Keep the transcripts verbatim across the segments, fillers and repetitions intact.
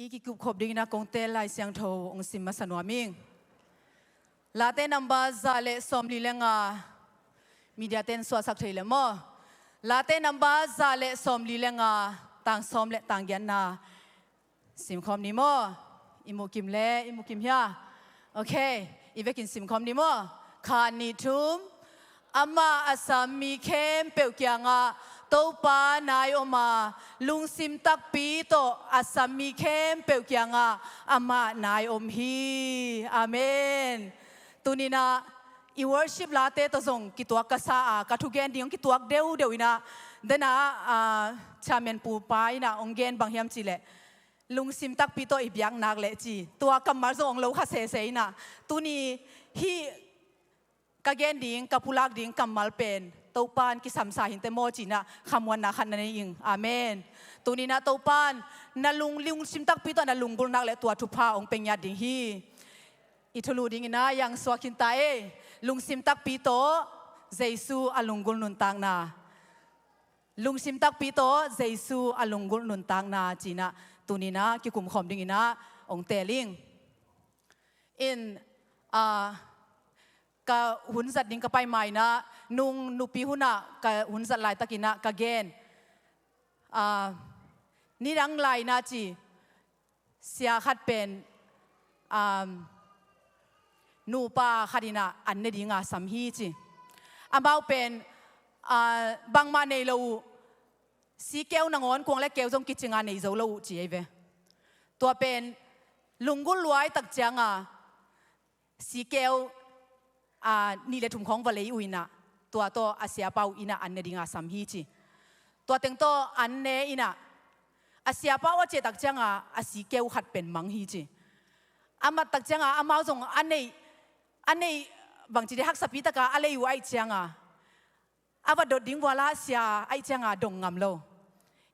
I kikupkhop dingin a kong teel Lai Siangtho hong sim masa nuam ing. Late number za le sawmli le nga, media ten suahsak thei le maw. Late number za le sawmli le nga, tang sawm le tang giatna. Simkhawm ni maw? I mukim le, i mukim hia? Ok, i vekin simkhawm ni maw? Khat, nih, thum. Amah a sam mi khempeuh kiangah Topa nai om a, lungsim takpi tawh a sam mi khempeuh kiangah amah nai om hi. Amen. Tuninah i worship late tawh zong kituak ka sa a, ka thugen ding hong kituak deudeu inah, denah, ah, chairman pupa inah hong gen bang hiam cihleh, lungsim takpi tawh i biaknak leh ci, tua kammal zong hong lo kha sese inah, tuni hih ka gen ding, ka pulak ding kammal pen Topan kisamsa hinte maw cinah khamuanna khat na nei ing. Amen. Tuninah Topan na lung, lungsim takpi tawh na lunggulhnak le tua thupha hong pia ngiat ding hi. I thulu dinginah yang suak khinta ei. Lungsim takpi tawh Jesu a lunggulh nuntakna. Lungsim takpi tawh Jesu a lunggulh nuntakna cinah tuninah kikumkhawm dinginah hong teel ing. In, ah, ka hun zat ding ka pai mainah, nung nupi hunah ka hun zat laitakinah ka gen. Ah, nidang lainah ci, sia khat pen, um, nupa khat inah an ne dinga sam hi ci. Amau pen, ah, bangmah nei lo uh, sikeu nangawn kuang le keu zong kicinga nei zo lo uh ci ei ve. Tua pen lunggulh luai tak cianga sikeu, ah, nih le thum khawng va lei uh inah, tua tawh a siapa uh inah an ne dinga sam hi ci. Tua teng tawh an ne inah a siapa uh a ciahtak cianga a sikeu khat pen mang hi ci. A mattak cianga amau zong a neih, a neih bangci de haksapi taka a lei uh aih cianga a va dot ding vuala sia aih cianga dong ngam lo.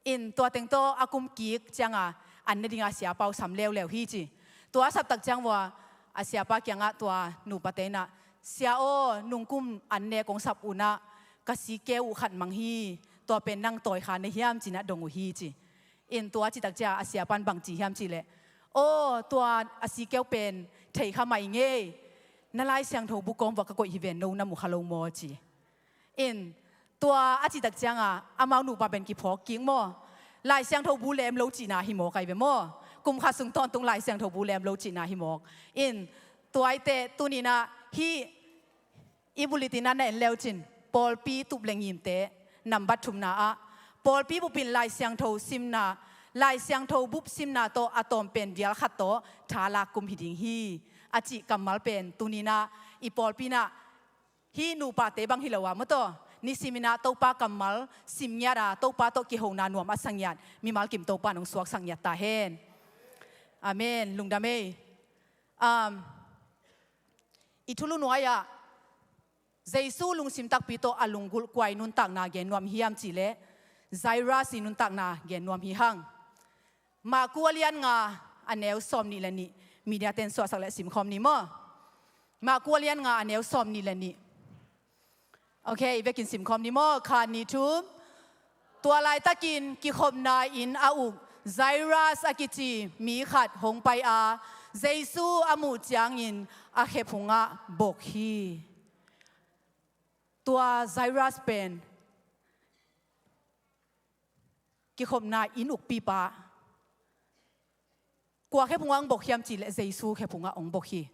In tua teng tawh a kum kik cianga an ne dinga siapa uh sam leuleu hi ci. Tua a saptak ciang vua a siapa kiangah tua nupate inah, sia aw, nungkum an ne kong sap unah ka sikeu uh khat mang hi. Tua pen nang tawi kha na hiam cinah dong uh hi ci. In tua citak cia a siapan bang ci hiam cihleh, aw, tua a sikeu pen thei kha mai ngei. Na Lai Siangtho bu kawm vua ka koih hi ven, no na mu kha lo maw ci. In tua a citak cianga amau nupa pen kiphawk kik maw? Lai Siangtho bu lem lo cihna hi mawk ai ve maw? Kum khat sung tawntung Lai Siangtho bu lem lo cihna hi mawk. In tua aite tuninah hih i bulletin ah na en leucin, pawlpi tup le ngimte nambat thumna ah pawlpi bupin Lai Siangtho simna, Lai Siangtho bup simna tawh a tawm pen vial khat tawh tha lak kum hi ding hi a cih kammal pen tuninah i pawlpi inah hih nupate bang hi lo a mawtaw, nisiminah Topa kammal sim ngiat a, Topa tawh kihona nuam a sa ngiat mimal kim Topa nong suaksak ngiat ta hen. Amen. Lungdam ei. Um, i thulu nuai-ah Jesu lungsim takpi tawh a lunggulh kua i nuntakna gen nuam hiam cihleh, Jairus i nuntakna gen nuam hi hang. Maku a lian nga a neu sawm nih le nih, media ten suahsak le simkhawm ni maw? Maku a lian nga a neu sawm nih le nih. Ok, i vekin simkhawm ni maw? Khat, nih, thum. Tua laitakin kikhopna inn a uk Jairus a kici mi khat hong pai a, Jesu a muh ciangin a khe phungah bok hi. Tua Jairus pen kikhopna inn ukpipa kua khe phungah hong bok hiam cihleh Jesu khe phungah hong bok hi.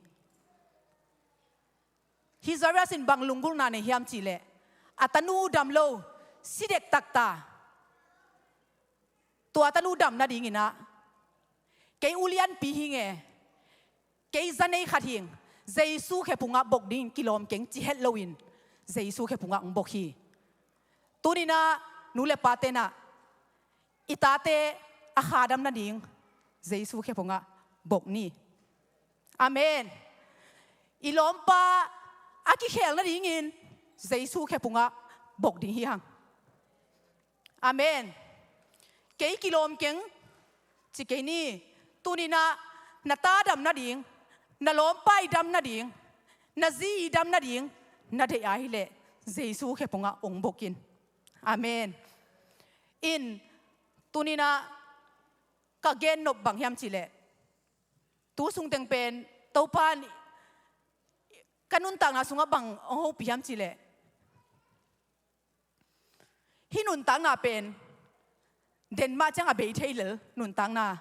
Hih Jairus in bang lunggulhna nei hiam cihleh a tanu dam lo, si dektak ta. Tua tanu dam nadinginah kei ulianpi hi nge, kei zanei khat hing, Jesu khe phungah bok dingin kilawm keng ci het loin Jesu khe phungah hong bok hi. Tuninah nu le pa tenah i tate a kha dam nading Jesu khe phungah bok ni. Amen. I lawmpa a kikhel nadingin Jesu khe phungah bok ding hi hang. Amen. Kei kilawm keng ci kei ni. Tuninah na ta dam nading, na lawmpa i dam nading, na zi i dam nading na deih a hileh Jesu khe phungah hong bok in. Amen. In tuninah ka gen nop bang hiam cih leh, tu sungteng pen Topa in ka nuntakna sungah bang hong hopih hiam cih leh, hih nuntakna pen den mah ciang a bei thei lel nuntakna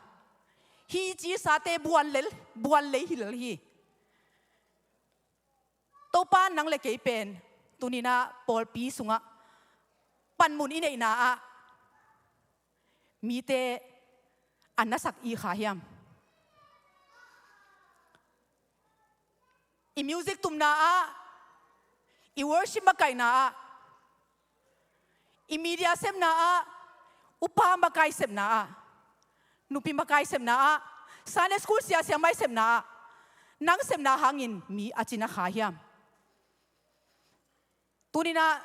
hi. Cisate buan lel, buan lei hi lel hi. Topa in nang le kei pen tuni-in ah pawlpi sungah panmun i neihna ah mite a nasak i kha hiam? I music tumna ah, i worship makaihna ah, i media sepna ah, upa makai sepna ah, nupi makai sepna ah, Sunday school sia, siamai sepna ah, nang sepna hangin mi a cina kha hiam? Tuni-in ah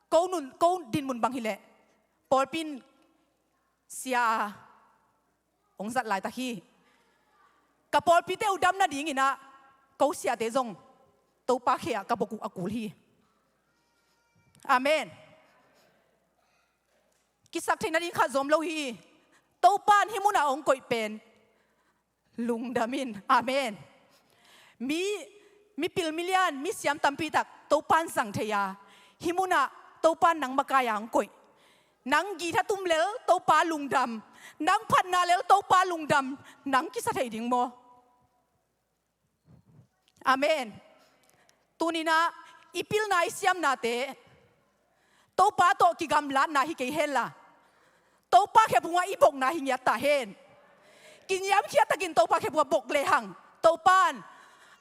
ko nun, ko dinmun bang hi leh, pawlpi in sia a hong zat laitak hi. Ka pawlpite uh dam nadingin ah ko siate zong Topa khe ah ka bok uh a kul hi. Amen. Kisak theih nading khat zom lo hi. Topa in hih munah hong koih pen lungdam in. Amen. Mi, mipil milian, misiam tampi tak Topa in zang thei a, hih munah Topa in nang makai a hong koih. Nang guitar tum lel Topa lungdam, nang phatna lel Topa lungdam, nang kisa thei ding maw? Amen. Tuni-in ah i pilna, i siamnate Topa tawh kigamlatna hi kei henla, Topa khe phungah i bokna hi ngiat ta hen. Kiniamkhiat takin Topa khe phungah bok lehang, Topa in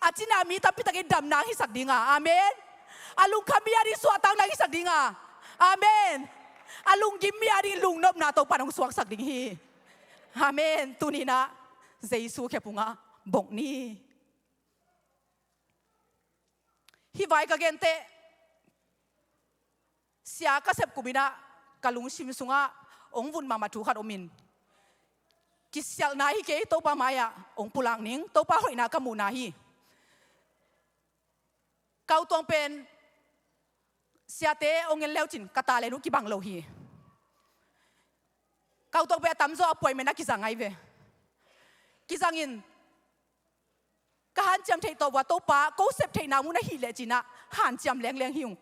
a cina mi tampi tak i damna hong hisak ding a. Amen. A lungkham mi ading suahtakna hong hisak ding a. Amen. A lunggim mi ading lungnopna Topa in hong suaksak ding hi. Amen. Tuni-in ah Jesu khe phungah bok ni. Hih vai ka gen teh, sia ka sep kum in ah ka lungsim sungah hong vun mahmah thu khat om in, kisialhna hi kei, Topa mai-ah hong pulak ning, Topa hoihna ka muhna hi. Ka u Tuang pen siate hong en le uh cin ka talent uh kibang lo hi. Ka u Tuang pen a tamzaw appointment a kizang ahi ve. Kizang in ka hanciam theih tawh uh a, Topa, ko sep theihna mun ahih leh ci-in ah hanciam lengleng hi ung.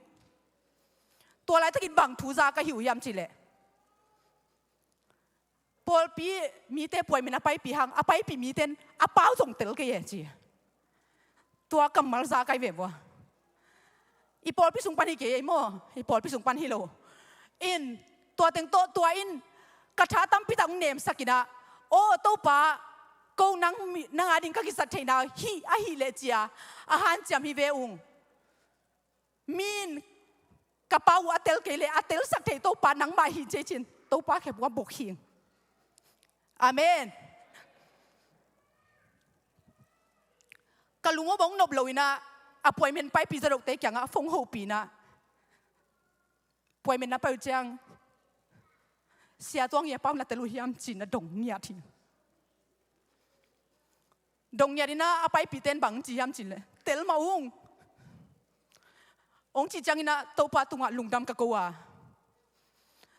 Tua laitakin bang thu za ka hi uh hiam cih leh, pawlpi mite appointment a paipih hang, a paipih mite in a pau zong tel kei e ci. Tua kammal za ka hi ve vua. I pawlpi sung pan hi kei ei maw, i pawlpi sung pan hi lo. In, tua teng tawh, tua in ka tha tampi tak hong nemsak in ah, aw Topa, ko nang mi, nang ading ka kizat theihna hih ahih leh ci-a a hanciam hi ve ung. Mi in ka pau uh a tel kei leh, a telsak thei Topa nangmah hi ci-in, Topa khe phungah bok hi. Amen. Ka lungawm hong nop lo in ah, appointment paipih zawdote kiangah phone hopih in ah, appointment na pai uh ciang, Sia Tuang hi a, a pau na tel uh hiam ci-in a dong ngiat hi. Dong ngiat in ah a paipihte in bang ci hiam cih leh, tel mah ung, hong cih ciangin ah Topa tungah lungdam ka ko a.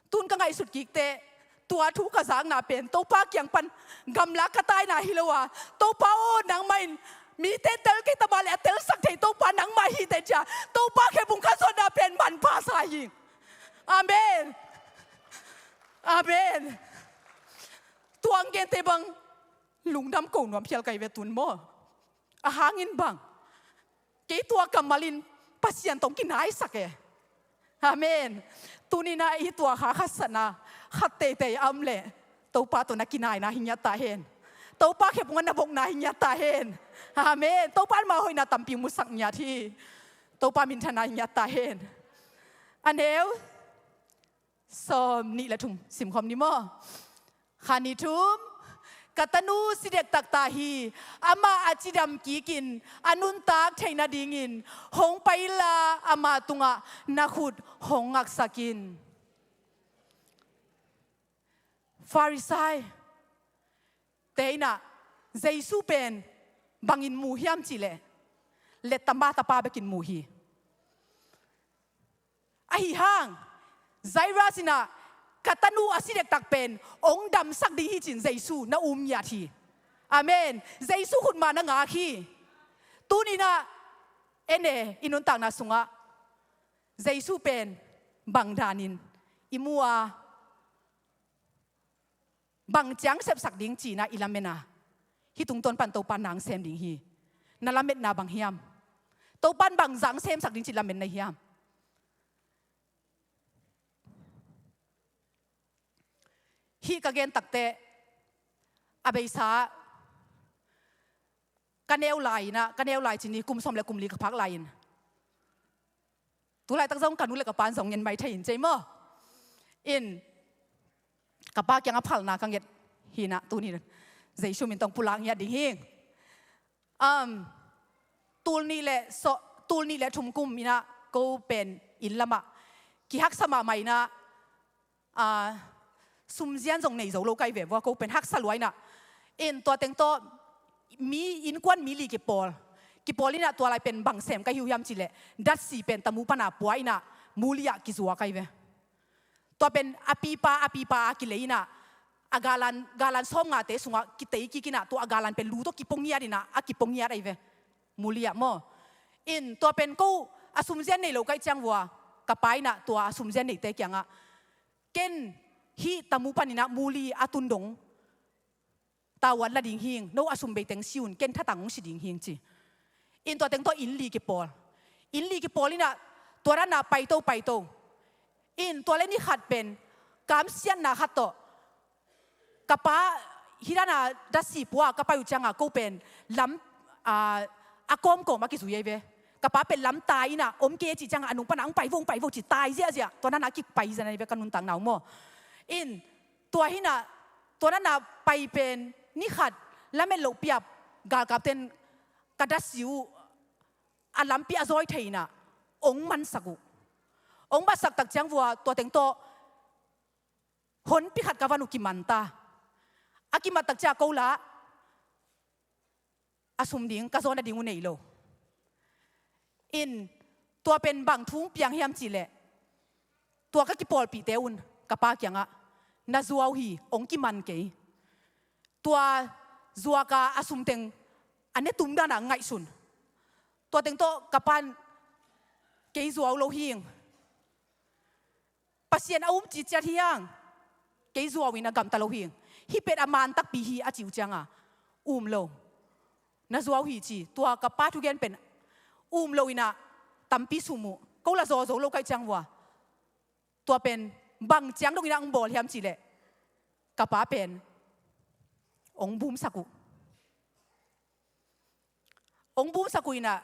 Tu-in ka ngaihsut kik teh, tua thu ka zakna pen Topa kiang pan gamla ka taina hi lo a, Topa aw, nangmah in mite tel kei ta mah leh, a telsak thei Topa nangmah hi teh ci-a Topa khe phung ka zonna pen manpha sa hi. Amen. Amen. Tua hong gente bang lungdam ko nuam phial ka hi ve tu-in maw. A hangin bang, kei tua kammal in Pasian tawh kinaisak e. Amen. Tuni-in ah i tua kha khat satna khat teitei a om leh, Topa tawh na kinaina hi ngiat ta hen. Topa khe phungah na bokna hi ngiat ta hen. Amen. Topa in ama hoihna tampi musak ngiat hi. Topa minthanna hi ngiat ta hen. A neu sawm nih le thum simkhawm ni maw. Kha ni thum. Ka tanu si dektak ta hi. Amah a cidam kikin a nuntak theih nadingin hong pai inla, ama tungah na khut hong ngaksak in. Farisai te in ah Jesu pen bangin mu hiam cih leh, letta ma tapa bekin mu hi. Ahi hang, Jairus in ah Ka tanu a si dektak pen hong damsak ding hi ci-in Jesu na um ngiat hi. Amen. Jesu khut mah na ngak hi. Tuni-in ah en e, i nuntakna sungah Jesu pen bang danin i mu a, bang ciang sepsak ding ci-in ah i lamen a, hih tungtawn pan Topa'n na hong sem ding hi. Na lametna bang hiam? Topa'n bang zah hong semsak ding ci-in lamen na hiam? Hih ka gen takteh a beisa ka neu lai-in ah, ka neu lai ci ni, kum sawm le kum li ka phak lai-in, tu laitak zong ka nu le ka pa'n zong ngen mai thei in cei maw. In ka pa kiangah phalna ka nget hi-in ah tuni-in Jesu min tawh pulak ngiat ding hi. Um, tul nih le sawm, tul nih le thum kum-in ah ko pen inn lamah kihaksa mahmah-in ah, ah, sumzian zong nei zo lo ka hi ve vua, ko pen haksa lua-in ah. In tua teng tawh mi, innkuan mi li kipawl. Kipawl-in ah tua lai pen bang sem ka hi uh hiam cih leh datsi pen tamu pan a pua-in ah mu li ah kizua ka hi ve. Tua pen a pipa, a pipa a kilei-in ah, a galan, galan sawmngate sungah kitei kik-in ah, tua a galan pen lu tawh kipua ngiat-in ah, a kipua ngiat ahi ve. Mu li ah maw. In tua pen ko a sumzian nei lo ka hih ciang vua, ka pa in ah tua a sumzian neite kiangah, ken hih tamu panin ah mu li a tun dong tavuan la ding hing, no a sum bei teng si un, ken thatang hong si ding hing ci. In tua teng tawh inn li kipawl. Inn li kipawl-in ah tua dan a paito, paito. In tua le ni khat pen kamsiatna khat tawh ka pa hih dan a datsi pua ka pai uh ciangah ko pen lam, ah, a kawmkawm a kizui ahi ve. Ka pa pen lam tai-in ah om kei cih ciangah a nung pan ah hong pai vo, hong pai vo ci, tai ziahziah. Tua dan a kipai zen ahi ve ka nuntakna uh maw. In tua hi-in ah, tua dan a pai pen ni khat lamet loh pi-a galkapte'n ka datsi uh a lampi a zawi thei-in ah hong mansak uh. Hong mansak tak ciang vua tua teng tawh honpi khat ka van uh kiman ta. A kimat tak ciang ko lah a sum ding, ka zawn nading uh nei lo. In tua pen bang thu hong piang hiam cih leh, tua ka kipawlpihte un ka pa kiangah, na zuau hi, hong kiman kei. Tua zuak a a sum teng a ne tum dan a ngaihsun. Tua teng tawh ka pa'n, kei zuau lo hing. Pasian a um ciciat hi hang, kei zuau-in a gamta lo hing. Hih pen a man takpi hi a cih uh ciangah, um lo. Na zuau hi ci, tua ka pa thugen pen um lo-in ah tampi sum uh. Ko lah zaw zo lo ka hih ciang vua, tua pen bang ciang dongin ah hong bawl hiam cih leh, ka pa pen hong bumsak uh. Hong bumsak uh in ah,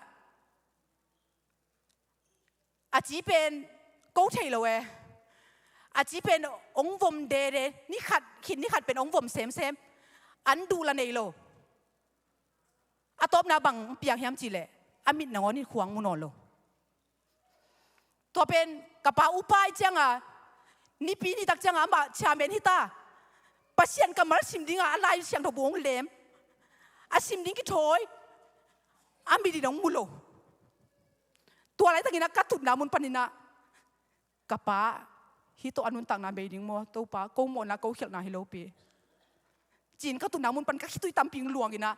a ci pen ko thei lo e. A ci pen hong vom dede, ni khat khit ni khat pen hong vom semsem. An duh lah nei lo. A tawpna bang piang hiam cih leh, a mit nangawn in khua hong mu nawn lo. Tua pen ka pa upa ahih ciangah, nipi nitak ciangah amah chairman hi ta. Pasian kammal sim dingah a Lai Siangtho bu hong lem. A sim ding kithawi. A mit in hong mu lo. Tua laitakin ah ka tutna mun panin ah, ka pa, hih tawh a nuntakna bei ding maw, Topa, ko mawhna ko khialhna hi lo pi, ci-in ka tutna mun pan ka khitui tampi hong luangin ah,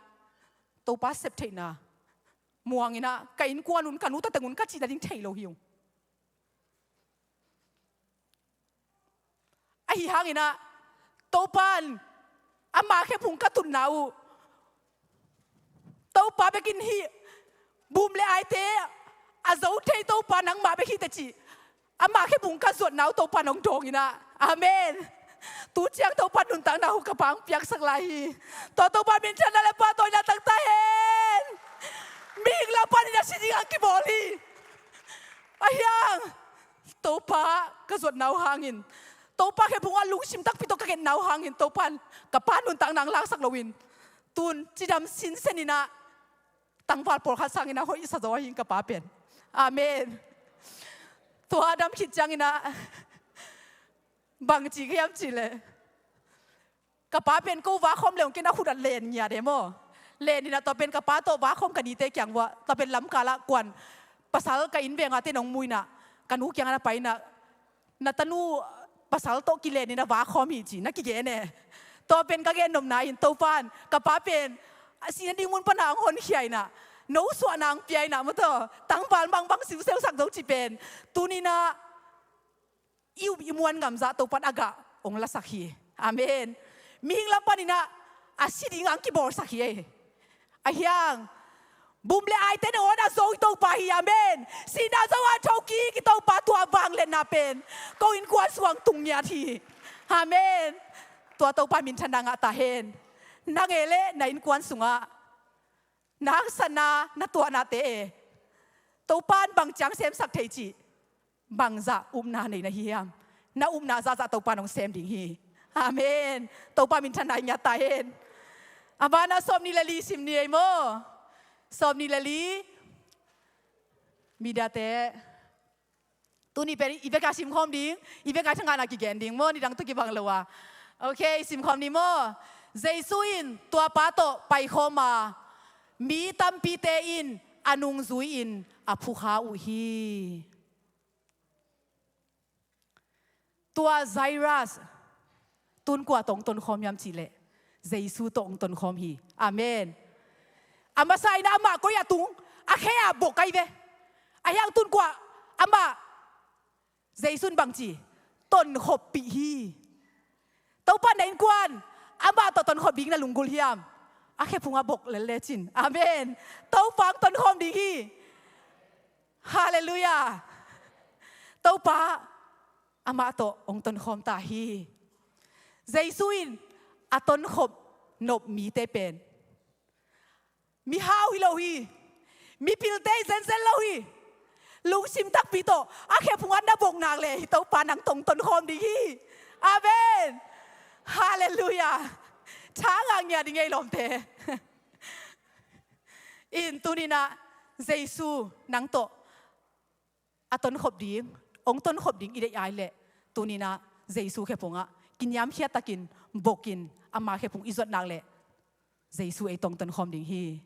Topa sep theihna muangin ah, ka innkuan un, ka nu tateng un ka cih nading thei lo hi ung. Ahi hangin ah, Topa'n ama khephung ka tutna uh, Topa bekin hih bum le aite a zo thei Topa nangmah bek hi teh ci, ama khephung ka zuatna uh Topa'n hong dawngin ah. Amen. Tu ciang Topa nuntakna uh ka pa hong piaksak lai hi. Tua Topa minthanna le pahtawina tangta hen. Mihing lam panin a si ding a kibawl hi. Ahi hang, Topa ka zuatna uh hangin, Topa khephung ah lungsim takpi tawh ka ngetna uh hangin, Topa'n ka pa nuntakna hong laksak loin, tun cidam sinsen in ah, tangval pawlkhat sangin ah hoih sa zaw hi ing ka pa pen. Amen. Tua a dam khit ciangin ah, bang ci ka hiam cih leh, ka pa pen ko va khawm le hong ken a khut ah len ngiat e maw. Len in ah tua pen ka pa tawh va khawm ka nite kiang uah, tua pen lamkal ah kuan pasal ka inn veng a te'n hong mu in ah, ka nu kiangah na pai in ah, na tanu pasal tawh kilenin a vak khawm hi ci-in na kigen e. Tua pen ka gen nopna in, Topa in ka pa pen a sihna ding mun pana hong honkhia in ah, no suahna hong pia in ah, maw taw, tangval mangbang siuseusak zo cih pen tuni-in ah i up i muan ngam zah Topa in a gah hong lasak hi. Amen. Mihing lam panin ah a si ding hong kibawlsak hi. Ahi hang bum le aite nangawn a zo i Topa hi. Amen. Sihna zo a thokik i Topa, tua vangliatna pen ko innkuan sungah hong tung ngiat hi. Amen. Tua Topa minthanna ngah ta hen. Nang e le na innkuan sungah na haksatna, na tuahnate e, Topa in bang ciang semsak thei cih, bangzah upna nei na hi hiam? Na upna zahzah Topa in hong sem ding hi. Amen. Topa minthanna i ngiat ta hen. A ban ah sawmnih le li sim ni ei maw? Sawmnih le li. Mediate, tuni pen i vek a simkhawm ding, i vek a thangahna kigen ding maw, nidang tawh kibang lo a. Ok, simkhawm ni maw? Jesu in tua pa tawh paikhawm a, mi tampite in a nungzuiin a phukha uh hi. Tua Jairus, tun kua tawh hong tonkhawm hiam cih leh, Jesu tawh hong tonkhawm hi. Amen. A masa in amah koi a tung, a khe a bok ahi ve. Ahi hang tun kua amah, Jesu in bangci, tonkhoppih hi. Topa in na innkuan amah tawh tonkhop ding na lunggulh hiam? A khe phungah bok lel lecin. Amen. Topa hong tonkhawm ding hi. Halleluiah. Topa amah tawh hong tonkhawm ta hi. Jesu in a tonkhop nop mite pen mihau hi lo hi. Mipilte hi zenzen lo hi. Lungsim takpi tawh a khe phungah na bok nak leh, hih Topa nang tawh hong tonkhawm ding hi. Amen. Halleluiah. Thangah ngiat ding ei lawmte. In tuni-in ah Jesu nang tawh a tonkhop ding, hong tonkhop ding i deih ai leh, tuni-in ah Jesu khe phungah kiniamkhiat takin bokin ama khe phung i zuat nak leh, Jesu ei tawh hong tonkhawm ding hi.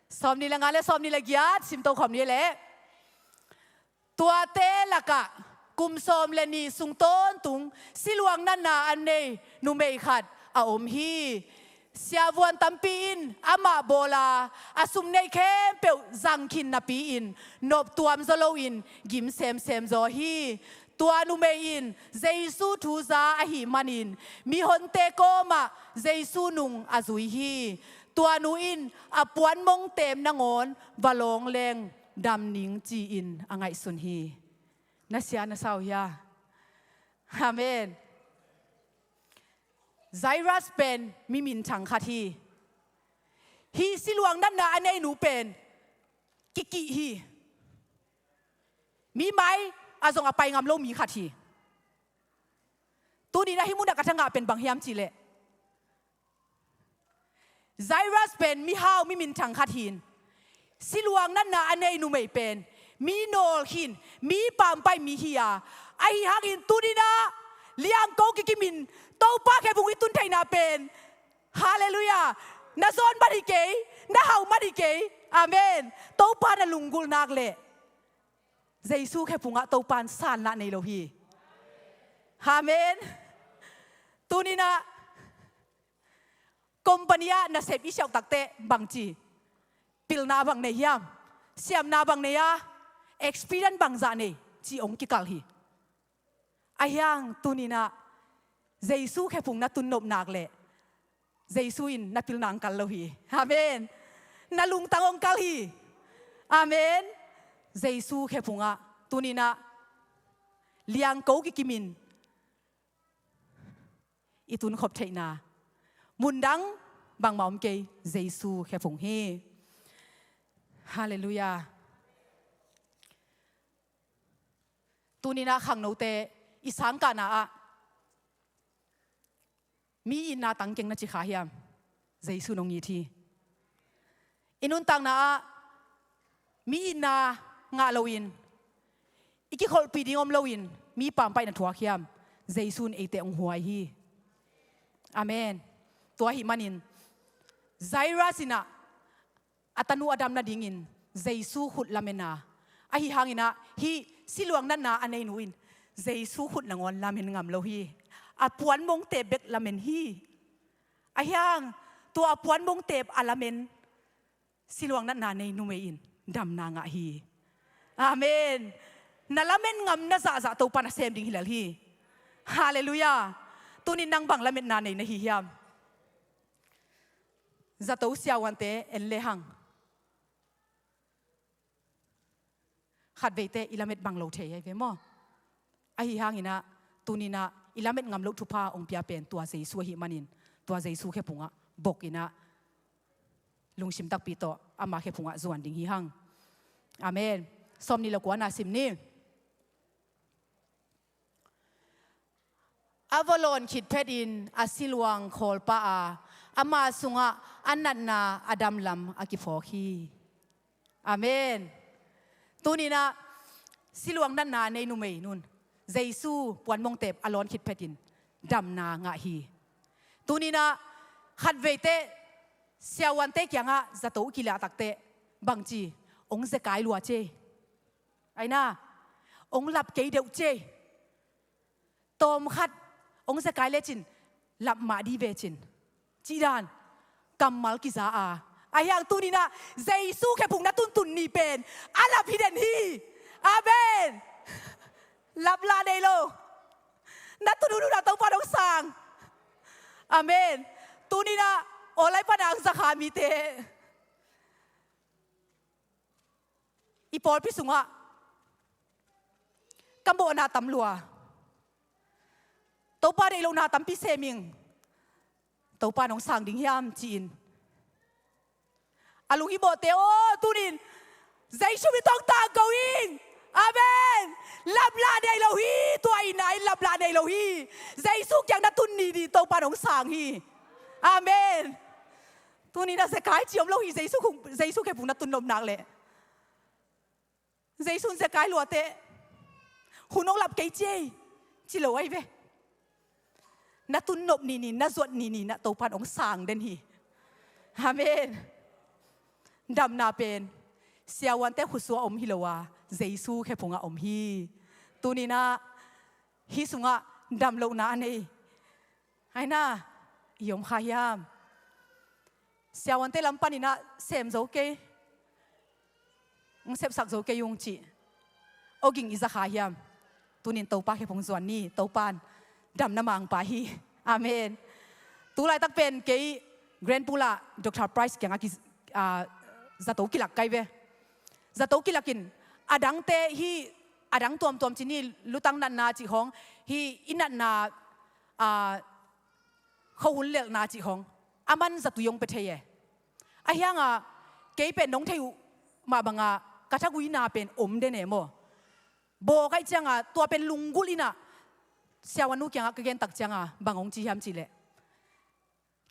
Sawmnih le nga le sawmnih le giat simto khawm ni leh. Tuate lakah kum sawm le nih sung tawntung siluang natna a nei numei khat a om hi. Siavuan tampi in amah bawl a, a sum neih khempeuh zang khin napi-in nop tuam zaw loin gim semsem zaw hi. Tua numei in Jesu thu za ahih manin mihonte kawmah Jesu nung a zui hi. Tua nu in a puanmong teem nangawn va lawng leng dam ning ci-in a ngaihsun hi. Na sia na sau hia? Amen. Jairus pen mi minthang khat hi. Hih siluang natna a nei nu pen kikih hi. Mi mai ah zong a pai ngam lo mi khat hi. Tuni-in ah hih munah ka thangah pen bang hiam cih leh, Jairus pen mihau mi minthang khat hi-in, siluang natna a nei numei pen mi nawl khin, mi paampaih mi hi a, ahi hangin tuni-in ah liangko kikimin Topa khe phung i tun theihna pen, halleluiah, na zawn man hi kei, na hau man hi kei. Amen. Topa na lunggulh nak leh Jesu khe phungah Topa in sanna nei lo hi. Amen. Tuni-in ah company ah nasep i siauh takteh bangci, pilna bang nei hiam, siamna bang nei a, experience bangzah nei, ci hong kikal hi. Ahi hang tuni-in ah Jesu khe phung na tun nop nak leh, Jesu in na pilna hong kal lo hi. Amen. Na lungtang hong kal hi. Amen. Jesu khe phungah tuni-in ah liangko kikimin i tunkhop theihna mundang bangmah om kei, Jesu khe phung hi. Halleluiah. Tuni-in ah khangnote i sangkahna ah mi itna tangkeng na ci kha hiam? Jesu in hong it hi. I nuntakna ah mi itna ngah loin, i kikholhpih ding om loin mi paampaih na thuak hiam? Jesu in eite hong huai hi. Amen. Tua ahih manin Jairus in ah a tanu a dam nadingin Jesu khut lamen a, ahi hangin ah hih siluang natna a nei nu in Jesu khut nangawn lamen ngam lo hi. A puan mongtep bek lamen hi. Ahi hang tua a puan mongtep a lamen siluang natna nei numei in damna ngah hi. Amen. Na lamen ngam na zahzah Topa na sem ding hi lel hi. Halleluiah. Tunin nang bang lametna nei na hi hiam? Zato siavuante en lehang khatveite i lamet bang lo thei ahi ve maw? Ahi hanginah tuninah i lamet ngam loh thupha hong pia pen tua Jesu ahi manin tua Jesu khephungah bokinah lungsim takpi tawh ama khephungah zuan ding hi hang. Amen. Sawm ni le kuana sim ni. A vawlawn khit phetin a siluang khawl pah a, ama sungah a natna a damlam a kiphawk hi. Amen. Tuninah siluang natna a nei numei nun Jesu puan mongtep a lawn khit phetin damna ngah hi. Tuninah khatveite siavuante kiangah zato kilahtakte bangci hong zekai lua cei. Aina hong lap kei deuh cei. Tawmkhat hong zekai lecin lap mah dih vecin cihdan kammal kiza a. Ahi hang tuninah Jesu khephung na tuntun ni pen a lap hi den hi. Amen. Lap lah nei lo. Na tun hunhunah Topa dong sang. Amen. Tuninah awlai pana ang zakha mite i pawlpi sungah ka mawhna tam lua. Topa deih lohna tampi seming. Topa nong sang ding hiam ci-in a lunghimawhte aw tunin Jesu mi tawng tangko ing. Amen. Lap lah nei lo hi. Tua ina in lap lah nei lo hi. Jesu kiang na tun ni ni Topa nong sang hi. Amen. Tuninah zekai ci om lo hi. Jesu khephung na tun nop nak leh Jesu in zekai luate hun hong lap kei cei ci lo ahi ve. Na tun nop nini na zuat nini na Topan hong sang den hi. Amen. Damna pen siavuante khutsuah om hi lo a Jesu khephungah om hi. Tuninah hih sungah damlohna a nei aina i om kha hiam? Siavuante lam paninah sem zo kei hong sepsak zo kei ung cih awging i zakha hiam? Tunin Topa khephung zuan ni. Topan damna mangpa hi. Amen. Tulaitak pen kei Grand Pula Dr. Price kiangah ki, a, zato kilak kai ve. Zato kilakin a dangte hi a dang tuamtuam ci ni lutang natna cih khawng hi i natna a khohun lelhna cih khawng a man zatui hong pia thei e. Ahi hanga kei pen nong thei uh mah banga ka thaguina pen om den e maw? Baw kaih cianga tua pen lunggulh inah siavuannu kiangah ka gentak cianga bang hong ci hiam cihleh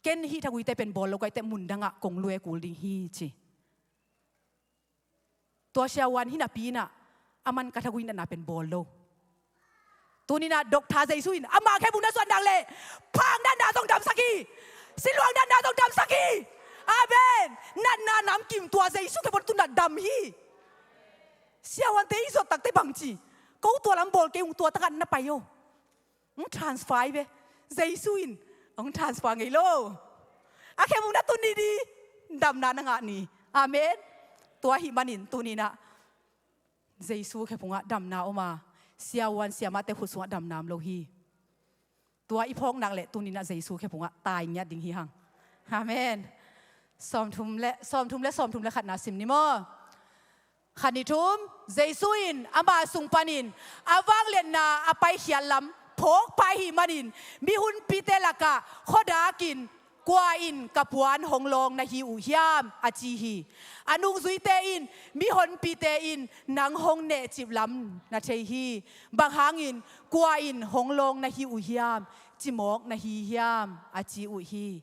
ken hih thaguite pen bawl lo kaihte mundangah kong lue kul ding hi ci. Tua siavuan hi napi inah a man ka thagui natna pen bawl lo. Tuninah Dr. Jesu in amah khephung na zuan nak leh phang natna zong damsak hi. Siluang natna zong damsak hi. Amen. Natna namkim tua Jesu khephung tun na dam hi. Siavuante i zuat takte bangci ko tua lam bawl kei ung tua takah na pai o. Hong transfer hi ve. Jesu in hong transfer ngei lo. A khephung na tun ni di damna na ngah ni. Amen. Tua ahi manin tuninah Jesu khephungah damna om a siavuan siamahte khut sungah damna om lo hi. Tua i phawk nak leh tuninah Jesu khephungah tai ngiat ding hi hang. Amen. Sawmthum le sawmthum le sawmthum le khatna sim ni maw? Khat ni thum, Jesu in ama sung panin a vangliatna a paikhiat lam phawk pah ahih manin mihonpite lakah khuadakin kua in ka puan hong lawng na hi uh hiam a ci hi. A nungzuite in mihonpite in nang hong nehcip lam na thei hi. Bang hangin kua in hong lawng na hi uh hiam cimawk na hi hiam a ci uh hi.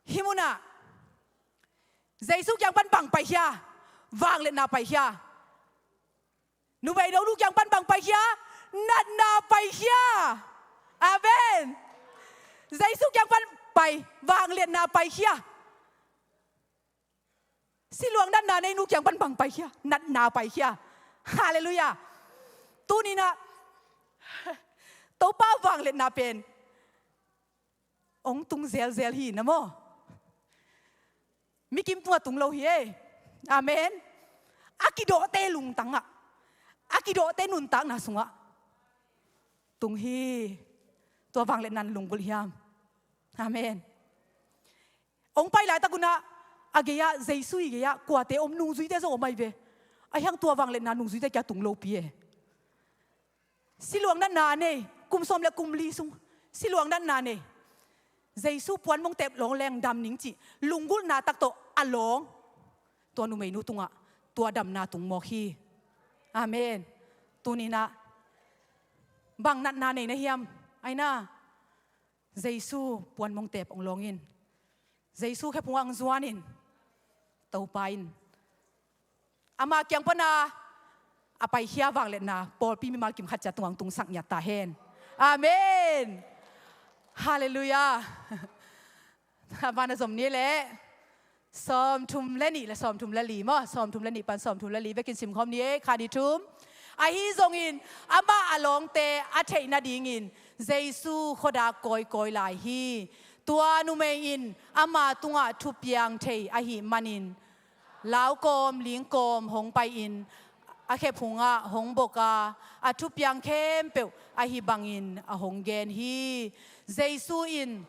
Hih munah Jesu kiang pan bang paikhia? Vangliatna paikhia. Numei nonu kiang pan bang paikhia? Natna paikhia. Amen. Jesu kiang pan pai, vangliatna paikhia. Siluang natna neinu kiang pan bang paikhia? Natna paikhia. Halleluiah. Tuninah Topa vangliatna pen hong tung zelzel hi na maw. Mikim tungah tung lo hi e. Amen. A kidawhte lungtangah, a kidawhte nuntakna sungah tung hi. Tua vangliatna na lunggulh hiam? Amen. Hong pai laitak unah a gei-ah, Jesu i gei-ah kuate om, nungzuite zong om ahi ve. Ahi hang tua vangliatna nungzuite kia tung lopi e. Siluang natna a nei, kum sawm le kum li sung siluang natna a nei, Jesu puanmong tep lawng leng dam ning cih lunggulhna tak tawh a lawng tua numeinu tungah tua damna tung mawk hi. Amen. Tuninah bang natna nei na hiam? Aina, Jesu puanmong tep hong lawng in, Jesu khephungah hong zuan in, Topa in ama kiang pana a paikhia vangliatna pawlpi mimal kim khat ciat tungah hong tungsak ngiat ta hen. Amen. Halleluiah. A ban a zom ni leh sawmthum le nih le sawmthum le li maw, sawmthum le nih pan sawmthum le li vekin simkhawm ni e, kha ni thum. Ahi zongin amah a lawngte a theih nadingin Jesu khuadak kawikawi lai hi. Tua numei in ama tungah thupiang thei ahih manin laukawm lingkawm hong pai-in a khephungah hong bok a, a thupiang khempeuh ahi bangin a hong gen hi. Jesu in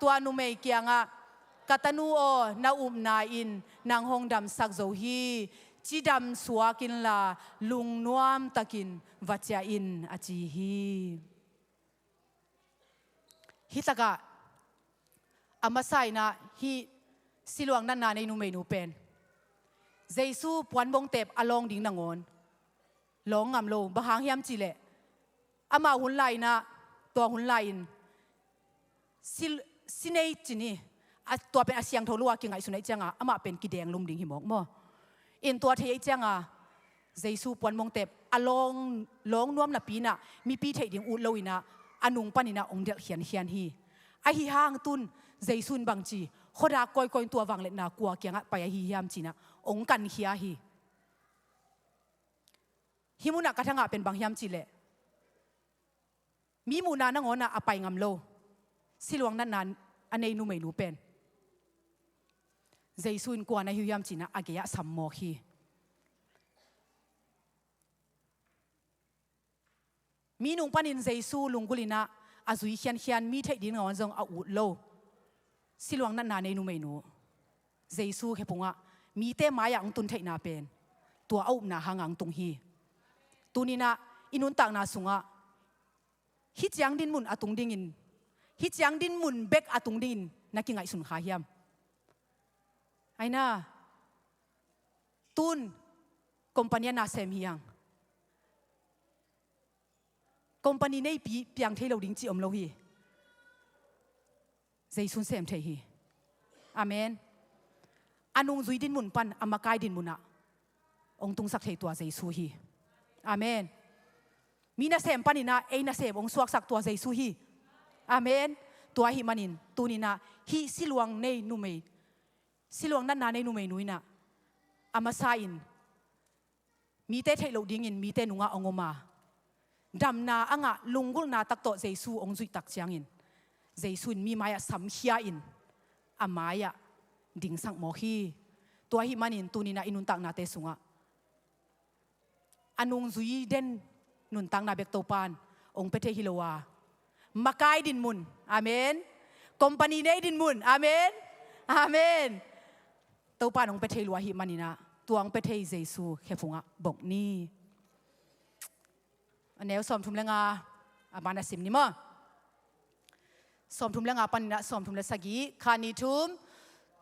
tua numei kiangah, "Ka tanu aw, na upna in nang hong damsak zo hi. Cidam suak inla lungnuam takin va ciah in," a ci hi. Hih takah a masa inah hih siluang natna nei numeinu pen Jesu puanmong tep a lawng ding nangawn lawng ngam lo. Bang hang hiam cihleh amah hun lai inah, tua hun lai-in si, si nei ci ni, a, tua pen a siangtho lo a kingaihsun ahih cianga amah pen kidenglum ding hi mawk maw. In tua thei ahih cianga Jesu puanmong tep a lawng, lawng nuam napi inah mipi theih ding ut lo inah a nung paninah hong delh khiankhian hi. Ahi hang tun Jesu in bangci, khuadak kawikawi in tua vangliatna kua kiangah pai ahi hiam cinah hong kankhia hi. Hih munah ka thangah pen bang hiam cihleh mi muhna nangawnah a pai ngam lo siluang natna a nei numeinu pen Jesu in kua na hi uh hiam cinah a gei-ah sam mawk hi. Mi nung panin Jesu lunggulh inah a zui khiankhian, mi theih ding nangawn zong a ut lo siluang natna nei numeinu Jesu khephungah mite mai-ah hong tun theihna pen tua a upna hangah hong tung hi. Tuninah i nuntakna sungah hih ciang dinmun a tung dingin, hih ciang dinmun bek a tung dingin na kingaihsun kha hiam? Aina, tun company ah na sem hi hang, company neipi piang thei lo ding cih om lo hi. Jesu in sem thei hi. Amen. A nungzui dinmun pan a makai dinmunah hong tungsak thei tua Jesu hi. Amen. Mi nasem paninah ei nasem hong suaksak tua Jesu hi. Amen. Tua ahih manin tuninah hih siluang nei numei, siluang natna nei numeinu inah a masa in mite theih loh dingin mite nungah hong om a, damna a ngah lunggulhna tak tawh Jesu hong zuih tak ciangin Jesu in mi mai-ah samkhia in a mai-ah dingsak mawk hi. Tua ahih manin tuninah i nuntaknate sungah a nungzui den nuntakna bek Topan hong pia thei hi lo a, makai dinmun, amen, company nei dinmun, amen, amen, Topan hong pia thei lua ahih maninah tua hong pia thei Jesu khephungah bok ni. A neu sawmthum le nga a ban a sim ni maw. Sawmthum le nga paninah sawmthum le sagih, kha ni thum.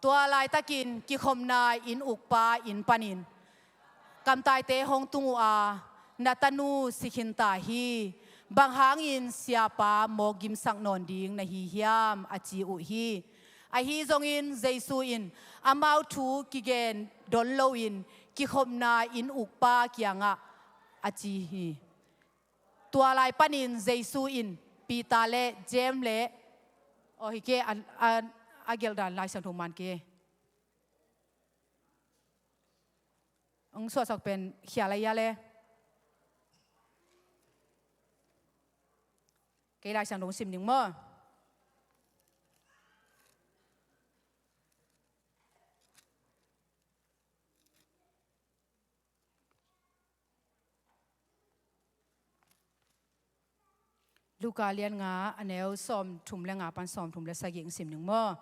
Tua laitakin kikhopna inn ukpa inn panin kamtaite hong tung uh a, "Na tanu si khinta hi. Bang hangin siapa mawk gimsak nawn ding na hi hiam?" a ci uh hi. Ahi zongin Jesu in amau thu kigen don loin kikhopna inn ukpa kiangah a ci hi. Tua lai panin Jesu in Peter le James le, aw hi kei, a, a, a gelh dan Lai Siangtho man kei. Hong suahsak pen khia lai ia le. Kei Lai Siangtho sim ning maw. Luka lian nga, a neu sawmthum le nga pan sawmthum le sagih sim ning maw.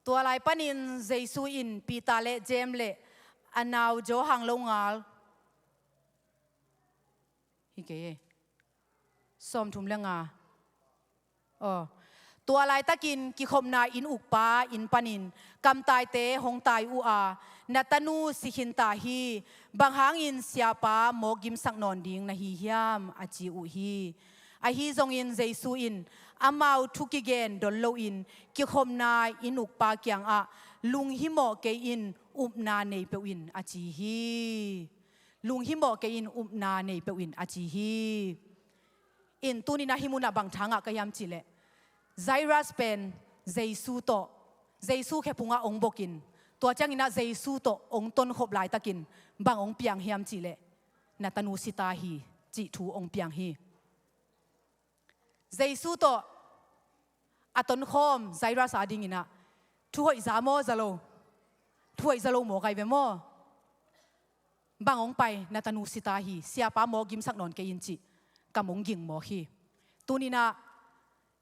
Tua lai panin Jesu in Peter le James le a nau Johan lo ngal. Hi kei e. Sawmthum le nga. Aw. Tua laitakin kikhopna inn ukpa inn panin kamtaite hong tai uh a, na tanu si khin ta hi, bang hangin siapa mawk gimsak nawn ding na hi hiam, a ci uh hi. Ahi zongin Jesu in amau thu kigen dol loin kikhopna inn ukpa kiangah lunghimawh kei in, upna nei peuh in, a ci hi. Lunghimawh kei in, upna nei peuh in, a ci hi. In tuninah hih munah bang tha ngah ka hiam cihleh, Jairus pen Jesu tawh, Jesu khephungah hong bokin, tua cianginah Jesu tawh hong tonkhop laitakin bang hong piang hiam cihleh, na tanu si ta hi, cih thu hong piang hi. Jesu tawh a tonkhawm Jairus a dinginah, thuhoih za maw za lo? Thuhoih za lo maw kai ve maw? Bang hong pai, na tanu si ta hi, siapa mawk gimsak nawn kei in cih kam hong ging mawk hi. Tuninah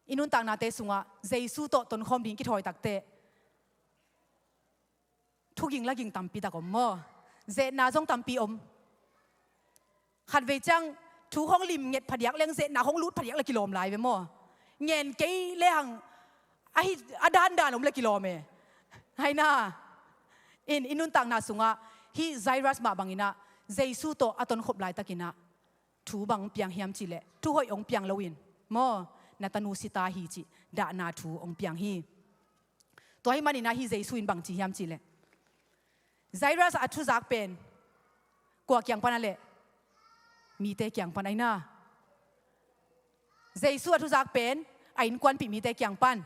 i nuntaknate sungah Jesu tawh tonkhawm ding kithawi takteh thuging laging tampi tak om maw? Zetna zong tampi om. Khatvei ciang thu hong lim nget phadiak leng zetna hong lut phadiak le kilawm lai ve maw? Ngen kei le hang a hi, a dandan om le kilawm e. Haina. In i nuntakna sungah hih Jairus mah banginah Jesu tawh a tonkhop laitakinah thu bang piang hiam cihleh, thuhoih hong piang loin maw, na tanu si ta hi cih dahna thu hong piang hi. Tua hih maninah hih Jesu in bang ci hiam cihleh, Jairus a thuzak pen kua kiang pan a leh? Mite kiang pan aina. Jesu a thuzak pen a innkuanpih mite kiang pan,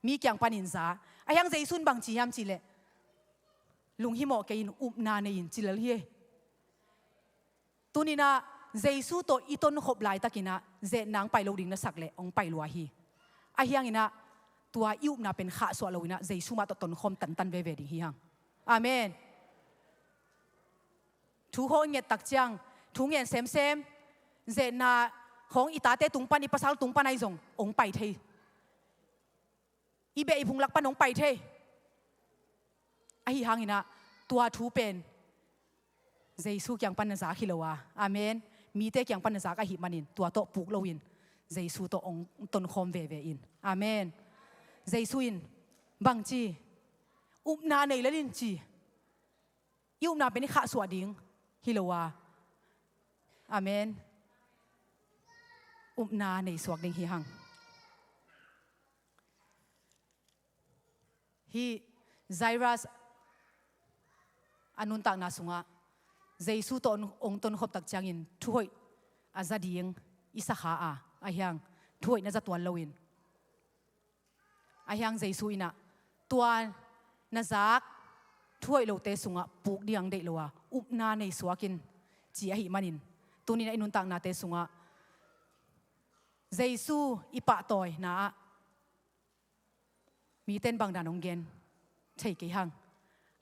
mi kiang panin za. Ahiang Jesu in bang ci hiam cihleh, lunghimawh kei in, upna nei in, ci lel hi. Tuninah Jesu tawh i tonkhop laitakinah zetna hong pai lo ding na sak leh hong pai lua hi. Ahianginah tua i upna pen khahsuah loinah Jesu mah tawh tonkhawm tantan veve ding hi hang. Amen. Thu hong nget tak ciang, thu ngen semsem, zetna hong i tate tung pan, i pasal tung pan ahi zong hong pai thei. I beh i phung lak pan hong pai thei. Ahi hanginah tua thu pen Jesu kiang pan na zak hi lo a. Amen. Mite kiang pan na zak ahih manin tua tawh puk loin Jesu tawh hong tonkhawm veve in. Amen. Jesu in bang ci? Upna nei lel in ci. I upna pen i khahsuah ding hi lo a. Amen. Upna nei suak ding hi hang. Hih Jairus a nuntakna sungah Jesu tawh hong tonkhop tak ciangin thuhoih a za ding i sakha a, ahiang thuhoih na za tuan loin, ahiang Jesu inah tua na zak thuhoih lote sungah puk ding ang deih lo a, upna nei suak in ci ahih manin, tuninah i nuntaknate sungah Jesu i pahtawina ah miten bang dan hong gen thei kei hang.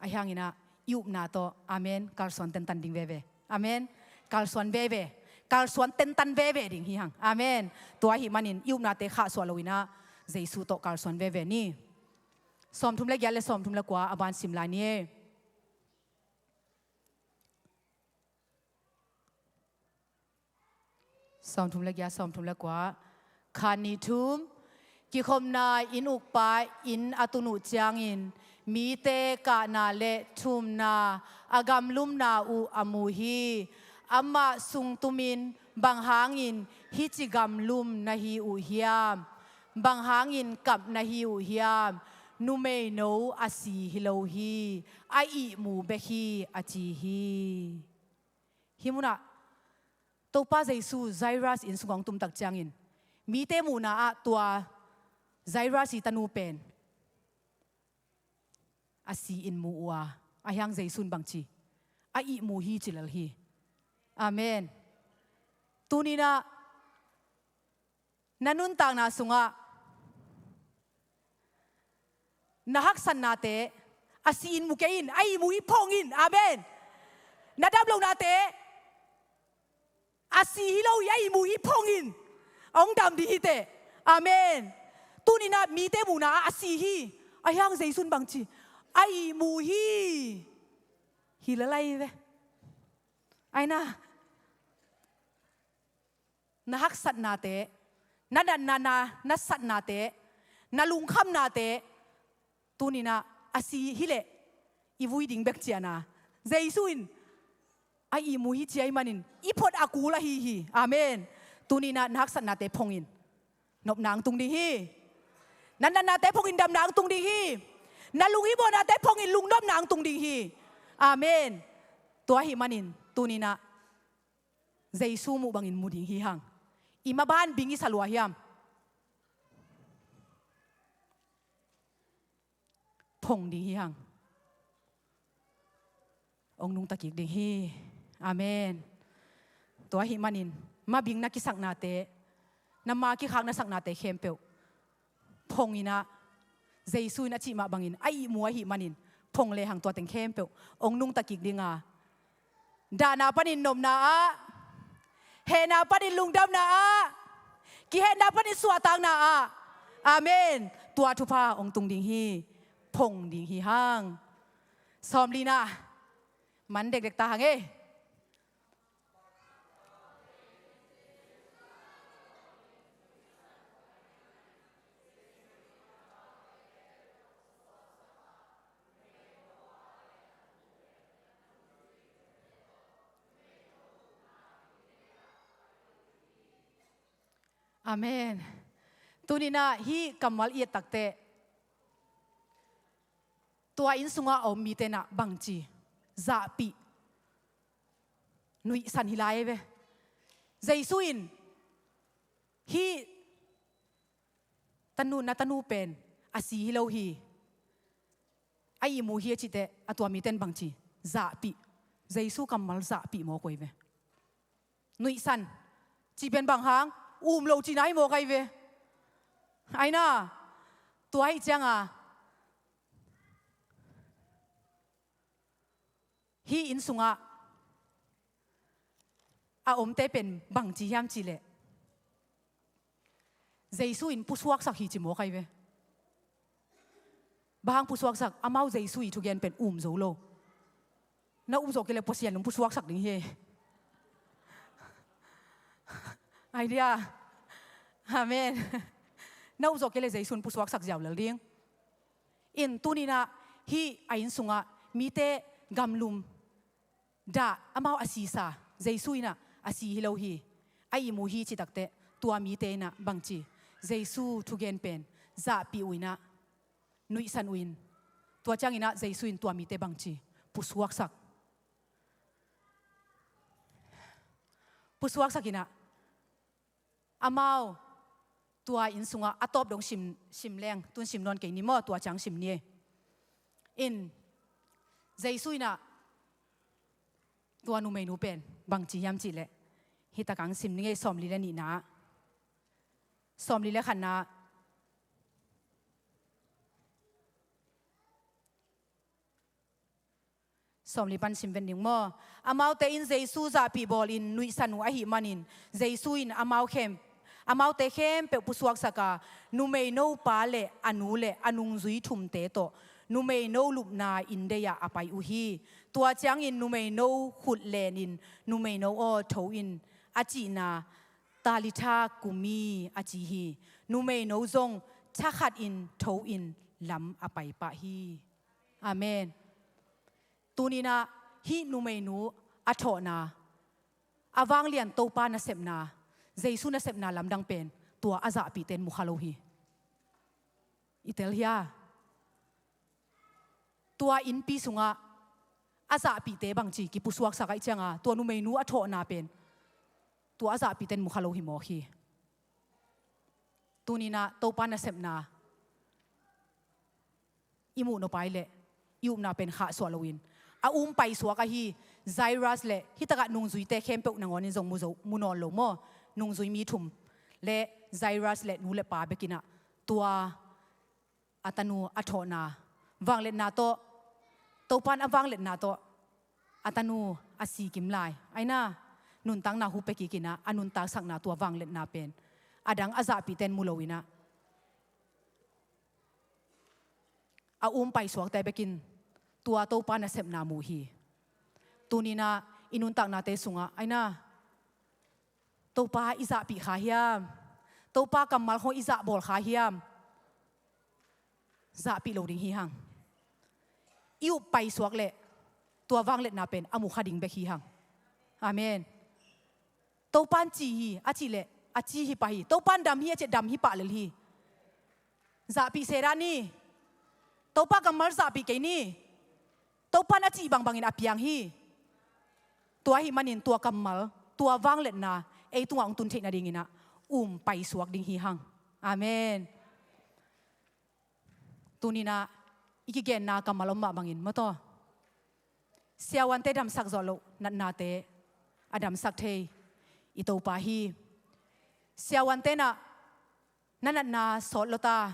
Ahianginah i upna tawh, amen, kalsuan tentan ding veve. Amen. Kalsuan veve. Kalsuan tentan veve ding hi hang. Amen. Tua ahih manin i upnate khahsuah loinah Jesu tawh kalsuan veve ni. Sawmthum le giat le sawmthum le kua a ban sim lai ni. Sawmthum le giat, sawmthum le kua. Khan ni thum. Kikhopna inn ukpa inn a tun uh ciangin mite kahna le thumna, a gamlumna uh a mu hi. Amah sungtumin, bang hangin hih ci gamlum na hi uh hiam? Bang hangin kap na hi uh hiam? Numeino a si hi lo hi, a ihmu bek hi, a ci hi. Hih munah Topa Jesu Jairus inn sungah hong tumtak ciangin mite muhna ah tua Jairus i tanu pen a si in mu uh a, ahiang Jesu in bangci, a ihmu hi ci lel hi. Amen. Tuninah Na nuntakna sungah na haksatnate a si-in mu kei in, a ihmu hi phong in. Amen. Na damlohnate a si hi lo hi, a ihmu hi phong in. Hong dam ding hi teh. Amen. Tuni-in ah mite muhna ah a si hi. Ahi hang Jesu in bangci? A ihmu hi. Hi lalai ve. Aina, na haksatnate, na natna, na, na satnate, na lungkhamnate, tuni-in ah a si hileh i vui ding bek ci-in ah Jesu in a ihmu hi ci ahih manin i phot a kul ahi hi. Amen. Tuni-in ah na haksatnate phong in, nopna hong tung ding hi. Na natnate phong in, damna hong tung ding hi. Na lunghimawhnate phong in, lungnopna hong tung ding hi. Amen. Tua ahih manin tuni-in ah Jesu muh bangin mu ding hi hang. I maban bing i sa lua hiam? Phong ding hi hang. Hong nungta kik ding hi. Amen. Tua ahih manin mabing na kisaknate, na ma kikhak na saknate khempeuh phong in ah, Jesu in a cih mah bangin a ihmu ahih manin phong lehang tua teng khempeuh hong nungta kik ding a, dahna panin nopna ah, hehna panin lungdamna ah, kihetna panin suahtakna ah. Amen. Tua thupha hong tung ding hi. Phong ding hi hang. Sawmlina, man dekdek ta hang ei. Amen. Tuni-in ah hih kammal i et takteh, tua inn sungah a om mite in ah bangci zahpih, nuihsan hi lai ve. Jesu in hih tanu, na tanu pen a si hi lo hi, a ihmu hi a cihteh, a tua mite in bangci? Zahpih. Jesu kammal zahpih mawk uh hi ve. Nuihsan cih pen bang hang? Um lo cihna hi mawk ahi ve. Aina, tua ahih ciang a, hih inn sungah a omte pen bangci hiam cihleh, Jesu in pusuaksak hi ci mawk ahi ve. Bang hang pusuaksak? Amau Jesu ii thugen pen um zo lo. Na um zawh kei leh Pasian in pusuaksak ding hi. Idea. Amen. Na um zawh kei leh Jesu in pusuaksak ziau lel ding. In tuni-in ah hih a inn sungah mite gamlum dah, amau a sisa, Jesu in ah a si hi lo hi, a ihmu hi cih takteh, tua mite in ah bangci? Jesu thugen pen zahpih uh in ah, nuihsan uh in, tua ciangin ah Jesu in tua mite bangci? Pusuaksak. Pusuaksak in ah, amau tua inn sungah, a tawp dong sim, sim leng, tun sim nawn kei ni maw, tua ciang sim ni ei. In, Jesu in ah tua numeinu pen bangci hiam cihleh, hih takah hong sim ni ei, sawmli le nihna, sawmli le khatna, sawmli pan sim ven ding maw. Amaute in Jesu zahpih bawlin nuihsan uh ahih manin, Jesu in amau khem, amaute khempeuh pusuaksak a, numeino pa le a nu le a nungzui thumte tawh numeino lupna inn deih ah a pai uh hi. Tua ciangin numeino khut lenin, "Numeino aw, tho in," a cihna, "Talitha kumi," a ci hi. Numeino zong thakhatin tho in lam a pai pah hi. Amen. Tuni-in ah hih numeinu a thawhna, a vanglian Topa nasepna, Jesu nasepna lamdang pen tua a zahpihte in mu kha lo hi. I tel hia? Tua innpi sungah a zahpihte bangci kipusuaksak ahih ciangah, tua numeinu a thawhna pen tua a zahpihte in mu kha lo hi mawk hi. Tuni-in ah Topa nasepna i muh nop ai leh i upna pen khahsuah loin, a um paisuak ahi Jairus le hih takah nungzuite khempeuh nangawnin zong mu zo, mu nawn lo maw? Nungzui mi thum, le Jairus le nu le pa bekinah tua a tanu a thawhna vangliatna tawh, Topan a vangliatna tawh a tanu a sikim lai. Aina nuntakna hu pia kikinah a nuntaksakna tua vangliatna pen a dang a zahpihten mu loinah a um paisuakte bekin tua Topa nasepna mu hi. Tuninah i nuntaknate sungah aina Topa i zahpih kha hiam? Topa kammal khong i zahbawl kha hiam? Zahpih lo ding hi hang. I up paisuak leh tua vangliatna pen a mu kha ding bek hi hang. Amen. Topan ci hi a cih leh a ci hi pah hi. Topan dam hi a cih leh dam hi pah lel hi. Zahpih se dah ni. Topa kammal zahpih kei ni. Topan a cih bangbangin a piang hi. Tua ahih manin tua kammal, tua vangliatna ei tungah hong tun theih nadinginah um paisuak ding hi hang. Amen. Tuninah i kigenna kammal om mah bangin maw taw, siavuante damsak zawh loh natnate a damsak thei i Topa hi. Siavuante nah na natna sawt lo ta,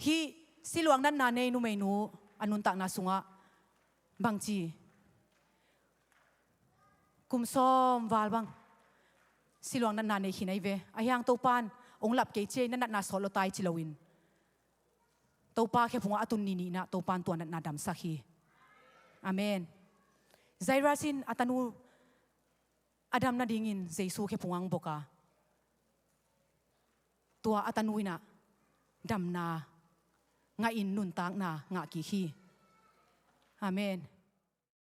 hih siluang natna nei numeinu a nuntakna sungah bangci kum sawm val bang siluang natna nei khin ahi ve. Ahi hang Topan hong lap kei ciai, na natna sawt lo ta i ci loin Topa khephungah a tun ni nihnah Topan tua natna damsak hi. Amen. Jairus in a tanu a dam nadingin Jesu khephungah hong bok a, tua a tanu inah damna ngahin nuntakna ngah kik hi. Amen.